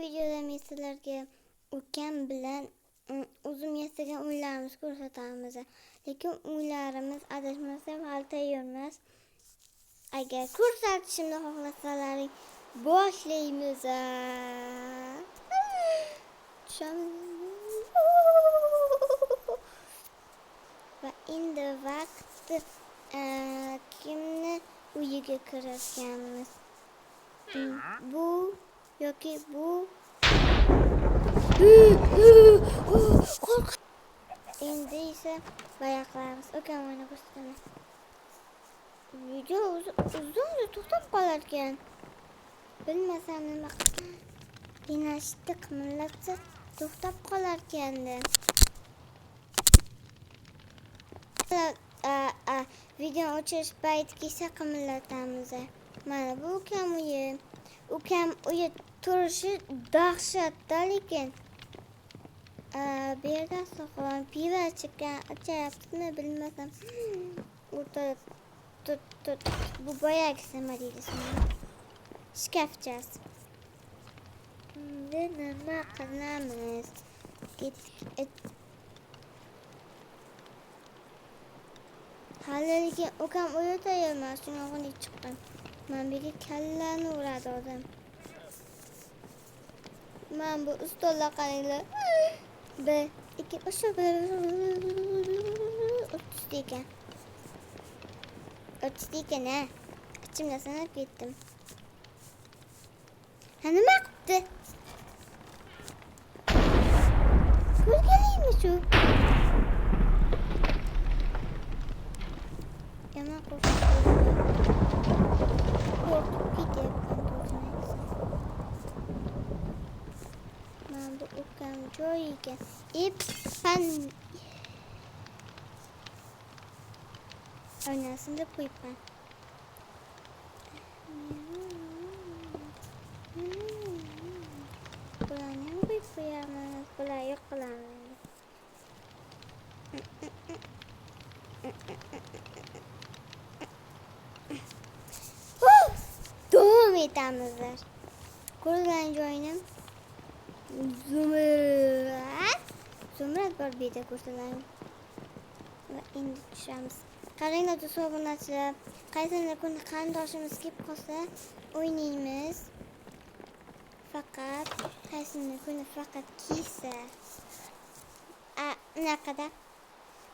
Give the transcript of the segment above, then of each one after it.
Videoda men sizlarga ukam bilan o'zim yasagan uylarimizni ko'rsatamiz. Lekin uylarimiz adashmasam hali tayyor emas. Agar ko'rsatishimni xohlasalaring boshlaymiz. Tushamiz. Va endi vaqt kimni uyiga kirarkanmiz? Bu yoki bu. Qo'rq. Endi esa boyoqlarimiz. Ukam mana ko'rsataman. Video uzun to'xtab qolar ekan. Bilmasam nima Binashni qimirlatsa to'xtab qolar ekandi. Video o'chirish payti kelsa qimirlatamiz. Mana bu ukam uyi. Ukam uyi turishi dahshatda lekin. Bu yerda soqolon pivo ichyaptimi bilmasam. O'rtada tut tut bu boyagisi nima deydi ismini? Shkafchasi. Endi nima qilamiz? Ketdik. Hali lekin ukam uyi tayyor emas, shuni chiqqan. Mana bu yerga kallani uradi odam. Mana bu ustollar qaranglar. 1, 2, 3, 30 ekan. 30 ekan ha. Ichimda sanab ketdim. Ha, nima qilibdi? Ko'rganingmi shu? Yomon qo'rqib ketyapman to'g'risini aytsam. Mana bu ukam joyiga ippan oynasini deb qo'yibman. Bularni ham qo'yib qo'yamiz. Bular yo'q qilamiz endi. Davom etamiz. Ko'rgan joyini Zumrad. Zumrad bor bu yerda ko'rsalaring. Va endi tushamiz. Qaranglar do'stlar, obunachilar, qaysidir kuni qarindoshimiz kelib qolsa o'ynaymiz. Faqat qaysidir kuni faqat kelsa. Unaqada.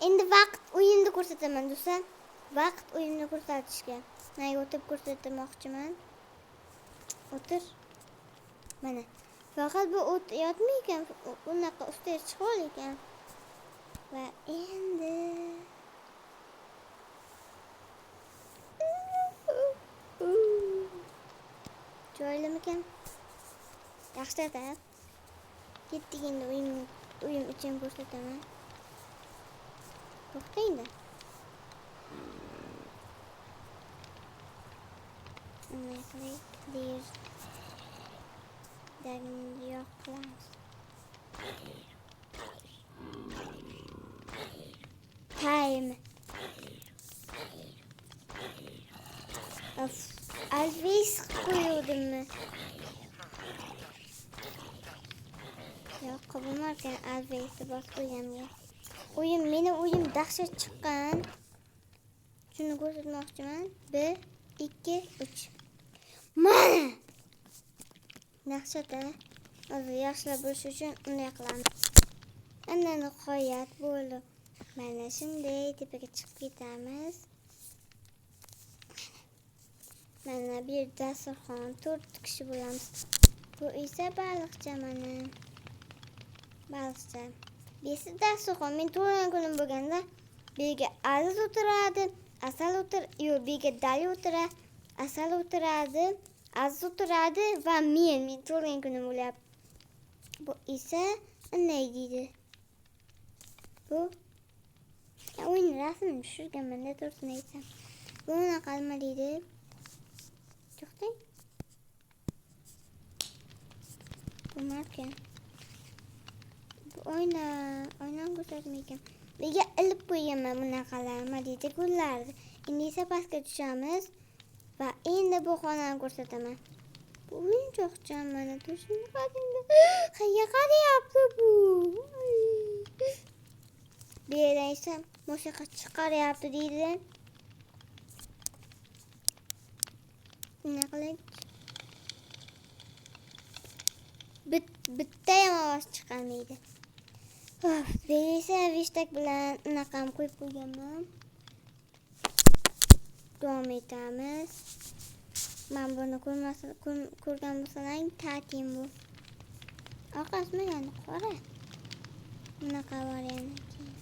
Endi vaqt o'yinni ko'rsataman do'stlar. Vaqt o'yinni ko'rsatishga. Men o'tib ko'rsatmoqchiman. O'tir. Mana. Faqat bu o't yotmay ekan, unaqa ustiga chiqib ekan. Va endi joylimikan? Yaxshi-da. Ketdik endi uyim uchun ko'rsataman. To'xtang-da. Unday qilaylik. Dagini yo'q qilamiz. Time. Of, Always qo'yuvdimmi? Yo'q, bo'lmarkan Alwaysni bosib qo'yganimga. Uyim, meni uyim dahshat chiqqan. Shuni ko'rsatmoqchiman. 1, 2, 3. Mana! Dahshat, a? Hozir yaxshilab bo'lishi uchun unday qilamiz. Ana nihoyat bo'ldi. Mana shunday tepaga chiqib ketamiz. Mana bu yerda dasturxon, 4 kishi bo'lamiz. Bu esa baliqcha mana. Baliqcha. Bu esa dasturxon. Men tug'ilgan kunim bo'lganda bu yerga Aziz o'tiradi, Asal o'tir, yo'q, bu yerga Dali o'tiradi, Asal o'tiradi, Aziz o'tiradi va men tug'ilgan kunim bo'lyapti. Bu esa nima deydi? Bu o'yin rasmini tushirganman-da, to'g'risini aytsam. Bu unaqa nima deydi? To'xtang. Bo'lmarkan. Bu oyna, oynani ko'rsatmay ekan. Bu yerga ilib qo'yganman bunaqalar, nima deydi, gullarni. Endi esa pastga tushamiz va endi bu xonani ko'rsataman. Bu o'yinchoqcha, mana turishini qaranglar. Qayerga qarayapti bu? Bu yerdan esa musiqa chiqaryapti deydi. Nima qilib? Bitta ham ovoz chiqarmaydi. Of, bu esa vishtak bilan unaqam qo'yib qo'yganman. Davom etamiz. Men buni ko'rgan bo'lsalaring, tatim bu. Orqasimi yana qora. Bunaqa bor yana keyin.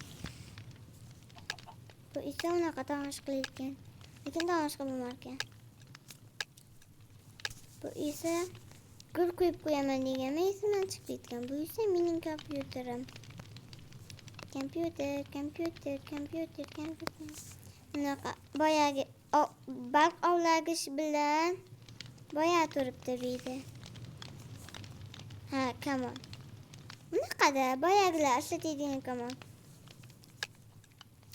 Bu esa unaqa tomosha qilayotgan. Lekin tomosha qilmar ekan. Bu esa gul qo'yib qo'yaman deganman, esimdan chiqib ketgan. Bu esa mening kompyuterim. Kompyuter, kompyuter, kompyuter, kompyuter. Bunaqa boyagi baliq ovlagish bilan boya turibdi bu yerda. Ha, kamon. Bunaqada boyagilar ishlatadigan kamon.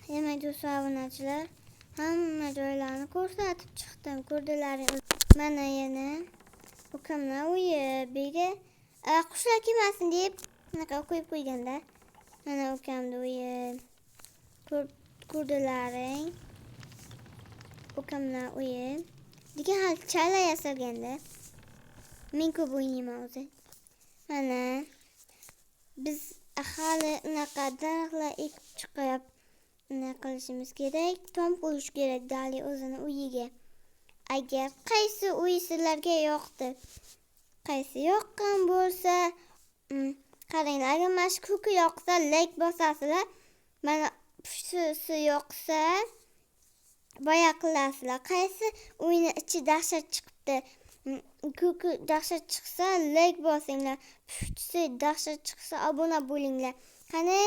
Demak, do'stlar, obunachilar, hamma joylarni ko'rsatib chiqdim. Ko'rdilaring. Mana yana ukamlar uyi. Bu yerga qushlar kelmasin deb bunaqa qo'yib qo'yganda. Mana ukamni uyi. Ko'rdilaring. Ukamlar uyi. Lekin hali chala yasalganda. Men ko'p o'ynayman o'zi. Mana biz hali unaqa daraxtlar ekib chiqib nima qilishimiz kerak? Tom qo'yish kerak Dali o'zini uyiga. Agar qaysi uy sizlarga yoqdi? Qaysi yoqqan bo'lsa, qaranglar, agar mana shu ko'ki yoqsa, like bosasizlar. Mana pushtisi yoqsa, boya qilasizlar. Qaysi uyni ichi dahshat chiqibdi? Ko'ki dahshat chiqsa, like bosinglar. Pushtisi dahshat chiqsa, obuna bo'linglar. Qani?